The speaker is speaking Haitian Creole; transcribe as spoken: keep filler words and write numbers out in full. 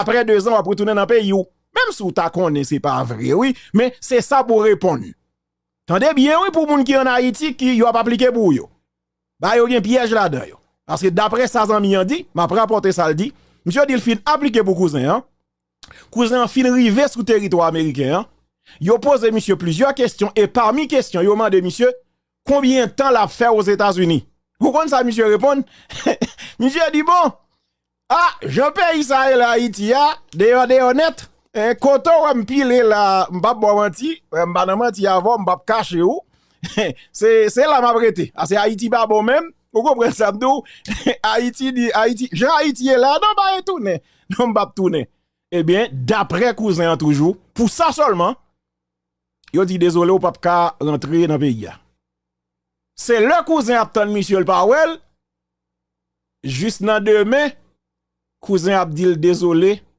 apre de zan w ap retounen nan peyi w. Menm si w ta konnen se pa vre, wi, men se sa pou w reponn. Tande byen, wi, pou moun ki ann Ayiti, ki yo ap aplike pou ou yo. Ba yo gen pyèj ladan yo. Paske dapre sa zanmi an di, m ap rapòte sa l di, misye di l fin aplike pou kouzen an. Kouzen an fin rive sou teritwa ameriken an. Yo poze misye plizyè kesyon e pami kesyon yo mande misye konbyen tan l ap fè Ozetazini. Ou konn sa misye reponn? Misye di, bon, a, jan peyi sa ye la Ayiti a, deyò deyò nèt, en, kote w wè m pile la, m p ap ba w manti, m pa nan manti avè w, m p ap kache w. Se, se la m ap rete. Ase Ayiti pa bon menm, ou konprann sa m di w? Ayiti di, Ayiti, jan Ayiti ye la, non, pa retounen. Non, m p ap tounen. Ebyen, dapre kouzen an toujou, pou sa sèlman, yo di dezole, ou p ap ka rantre nan peyi a. Se lè kouzen ap tann misye, l pa wè l, jis nan demen, kouzen ap di l dezole,